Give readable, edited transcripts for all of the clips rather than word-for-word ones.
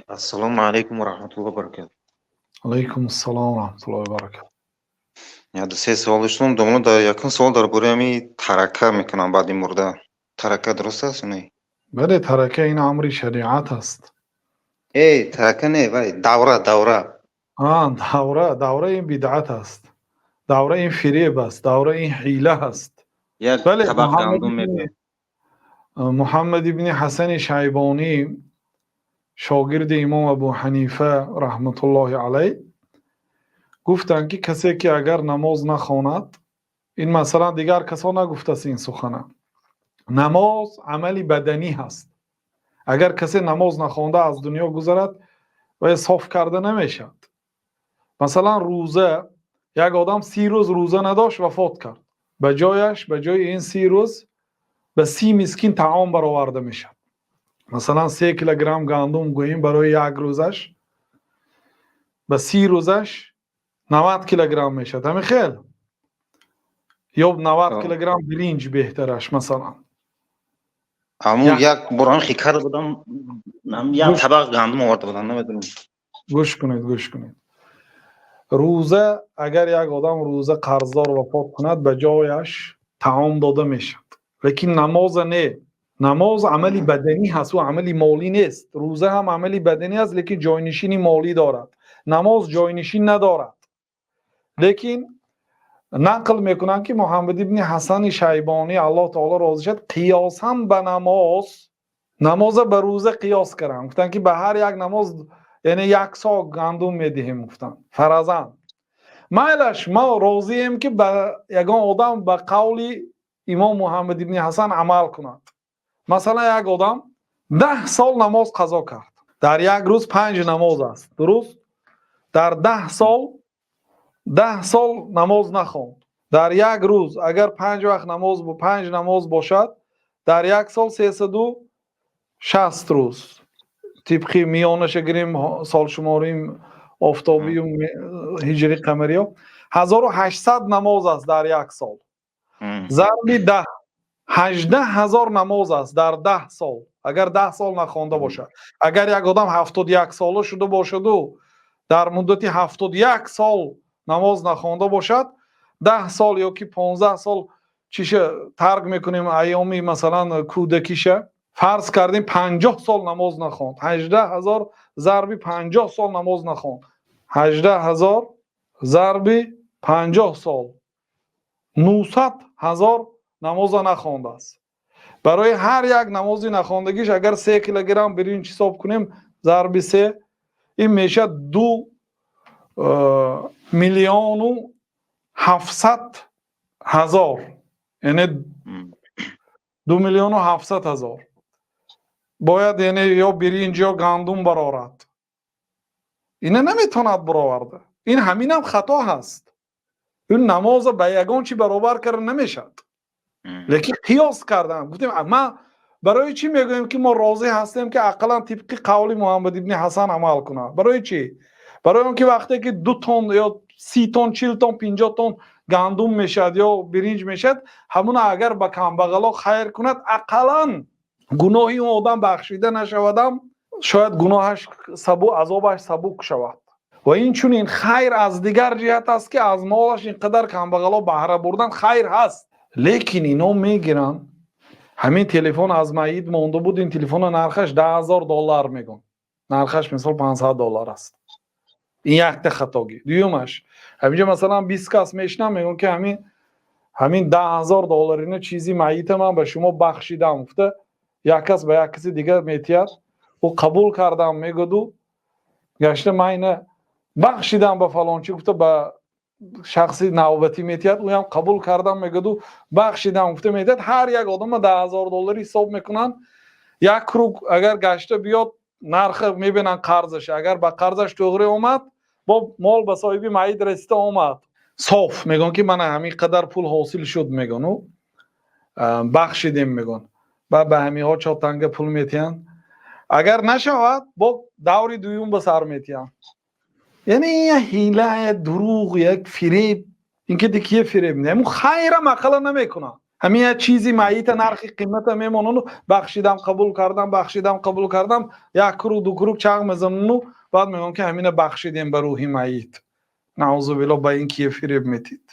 Ассалому алайкум ва раҳматуллоҳи ва баракатуҳ. Алайкум ассалом ва раҳматуллоҳи ва баракатуҳ. Я ду се савол доштам. Домла, дар якум савол дар бораи ҳами тарака мекунам баъди мурда. Тарака дуруст аст ё не? Бале, тарака ин амри шариат аст. Э, тарака не, вай, давра, давра. А, давра, давра ин бидъат аст. Давра ин фиреб аст, давра ин ҳила аст. Як Бале, табақ гандум мебарад. Муҳаммад ибни Ҳасани Шайбонӣ, шогирди имом Абу Ҳанифа раҳматуллоҳи алайҳ, гуфтанд, ки касе ки агар намоз нахонад, ин масалан дигар касо нагуфтааст ин сухана. Намоз амали баданӣ ҳаст. Агар касе намоз нахонда аз дунё гузарад, вай соф карда намешавад. Масалан, рӯза, як одам 30 рӯз рӯза надошт, вафот кард. Ба ҷояш, ба ҷои ин 30 рӯз ба 30 мискин таом бароварда мешавад. Масалан, 3 килограмм гандум гӯем барои як рӯзаш, ба 30 рӯзаш 90 килограмм мешавад. Ҳамин хел? Ё 90 килограмм биринҷ беҳтараш, масалан. Ҳамун як бор ҳам хел карда будам, як табақ гандум оварда будам, намедонам. Гӯш кунед, гӯш кунед. Рӯза, агар як одам рӯза қарздор вафот кунад, ба ҷояш таом дода мешавад. Лекин намоза не. Намоз амали баданӣ ҳаст, ӯ амали молӣ нест. Рӯза ҳам амали баданӣ аст, лекин ҷойнишини молӣ дорад. Намоз ҷойнишин надорад. Лекин нақл мекунанд, ки Муҳаммад ибни Ҳасани Шайбонӣ, Аллоҳ таоло розӣ шавад, қиёсан ба намоз, намоза ба рӯза қиёс карданд. Гуфтанд, ки ба ҳар як намоз, яъне як со гандум медиҳем, гуфтанд. Фаразан. Майлаш, мо розием, ки ба ягон одам ба қавли имом Муҳаммад ибни Ҳасан амал кунад. Масалан, як одам 10 сол намоз қазо кард. Дар як рӯз панҷ намоз аст, дуруст? Дар 10 сол, 10 сол намоз нахонд. Дар як рӯз агар панҷ вақт намоз, панҷ намоз бошад, дар як сол 360 рӯз, тибқи миёнаша гирем, солшуморим офтобию ҳиҷри қамариё, 1800 намоз аст дар як сол. Зарби 10, 18 000 намоз аст дар 10 сол. Агар 10 сол нахонда бошад, агар як одам 71 сола шуда бошаду дар муддати 71 сол намоз нахонда бошад, 10 сол ё ки 15 сол чиша тарк мекунем, айёми масалан кӯдакиша, фарз кардем, 50 сол намоз нахонд, 18 000 зарби 50 сол намоз нахонд, 18 000 зарби 50 сол, 900 000 намоза нахондааст. Барои ҳар як намози нахондагиш агар 3 килограмм биринҷ ҳисоб кунем, зарби се, ин мешавад 2 700 000, яъне 2 700 000 бояд, яъне ё биринҷ, ё гандум барорад. Ина наметавонад бароварда. Ин ҳаминам хато ҳаст. Ин намоза ба ягон чи баробар карда намешавад, лекин қиёс кардам. Гуфтем, ма барои чӣ мегӯем, ки мо розӣ ҳастем, ки ақаллан тибқи қавли Муҳаммад ибни Ҳасан амал кунад? Барои чӣ? Барои он ки вақте ки 2 тонн ё 30 тонн, 40 тонн, 50 тонн гандум мешавад ё биринҷ мешавад, ҳамуна агар ба камбағало хайр кунад, ақаллан гуноҳи он одам бахшида нашавадам, шояд гуноҳаш сабу, азобаш сабук шавад. Ва инчунин хайр аз дигар ҷиҳат аст, ки аз молаш ин қадар камбағало баҳра бурдан хайр ҳаст. Лекин ино мегиранд, ҳамин телефон аз майит монда буд, ин телефона нархаш 10 000 доллар мегӯн, нархаш мисол 500 доллар аст. Ин якта хатогӣ. Дуюмаш, ҳаминҷо масалан 20 кас мешинам, мегӯм, ки ҳамин 10 000 долларина чизи майита ман ба шумо бахшидам, гуфта, як кас ба як каси дигар метиҳад, ӯ қабул кардам мегӯду, гашта ман ина бахшидам ба фалончӣ, гуфта, ба шахси навбатӣ метиҳад, ӯям қабул кардам мегӯду, бахшидам, гуфта, метиҳад. Ҳар як одама 10 000 долларӣ ҳисоб мекунанд. Як круг агар гашта биёд, нарха мебинанд қарзаша. Агар ба қарзаш туғри омад, бо мол ба соҳиби майит расида омад, соф мегӯян, ки мана ҳамин қадар пул ҳосил шуд, мегӯяну бахшидем, мегӯян. Баъд ба ҳаминҳо чор танга пул метиҳанд. Агар нашавад, бо даври дуюм ба сар метиҳанд. Яъне ин як ҳила, як дурӯғ, як фиреб. Ин ки кие фиреб? Ҳамун хайрам ақалла намекунад. Ҳамин як чизи майита нархи қимата мемонану бахшидам, қабул кардам, бахшидам, қабул кардам, як круг, ду круг чағ мезанану баъд мегӯям, ки ҳамина бахшидем ба рӯҳи майит. Наъузу биллоҳ, ба ин кие фиреб метид?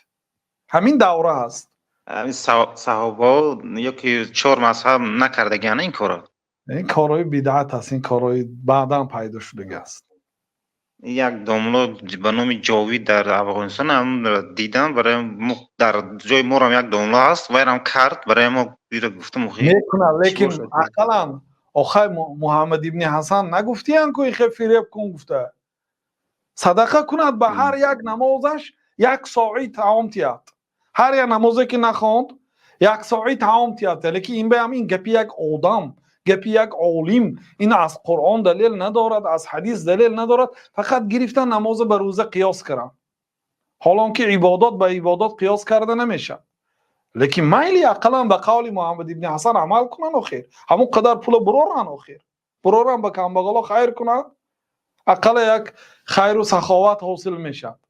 Ҳамин давра ҳаст. Ҳамин саҳобаҳо ёки чор мазҳаб накардагиан ин корро. Ин корҳои бидъат аст, ин корҳои баъдан пайдо шудагӣ аст. Як домло ба номи Ҷовид дар Афғонистон ҳам дидам, барои дар ҷои морам як домло ҳаст, вайрам кард барои мо, гуфтам. Мекунад, лекин ақаллан охай Муҳаммад ибни Ҳасан нагуфтиян, ку ихе фиреб кун гуфта. Садақа кунад, ба ҳар як намозаш як сои таом тиҳад. Ҳар як намозе ки нахонд, як сои таом тиҳад. Лекин ин баам ин гапи як одам, гапи як олим, ин аз Қуръон далел надорад, аз ҳадис далел надорад. Фақат гирифтан намоза ба рӯза қиёс кардам, ҳолон ки ибодот ба ибодот қиёс карда намешавад. Лекин майли, ақаллан ба қавли Муҳаммад ибни Ҳасан амал кунанд. Охир ҳамон қадар пула буроранд, охир буроранд, ба камбағало хайр кунанд, ақалла як хайру саховат ҳосил мешавад.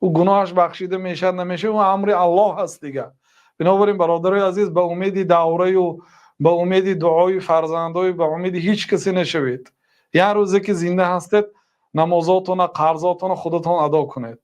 Ӯ гуноҳаш бахшида мешавад, намешавад, ӯ амри Аллоҳ аст дигар. Бинобар ин, бародарои азиз, ба умеди давраю, ба умеди дуои фарзандою, ба умеди ҳеҷ касе нашавед. Як рӯзе ки зинда ҳастед, намозотона, қарзотона худатон адо кунед.